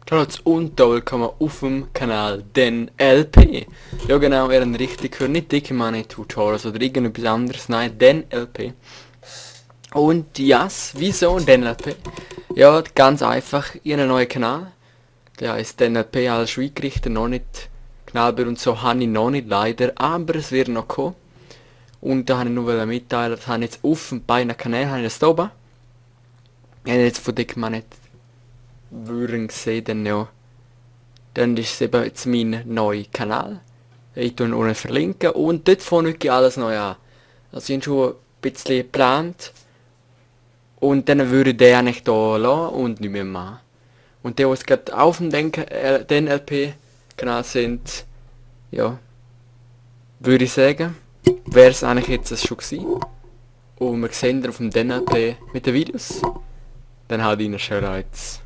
Trotz und da willkommen auf dem Kanal den LP. Ja genau, ihr habt richtig gehört, nicht dicke Money Tutorials oder irgendetwas anderes, nein, den LP. Und yes, wieso den LP? Ja, ganz einfach, ich habe einen neuen Kanal. Der heißt den LP als Schweigerichter, noch nicht Knallbild und so habe ich noch nicht leider, aber es wird noch kommen. Und da habe ich nur mitteilen, das habe ich jetzt auf beiden Kanälen, habe ich das da oben. Ich habe jetzt von dicke Money würden gesehen, dann ja. Dann ist es eben jetzt mein neuer Kanal. Ich tue ihn unten verlinken und dort fange ich alles neu an. Also ich habe schon ein bisschen geplant und dann würde ich den eigentlich hier lassen und nicht mehr machen. Und die, die jetzt gerade auf dem den LP-Kanal sind, ja, würde ich sagen, wäre es eigentlich jetzt das schon gewesen. Und wir sehen dann auf dem DNLP mit den Videos. Dann halt rein, Shoutout.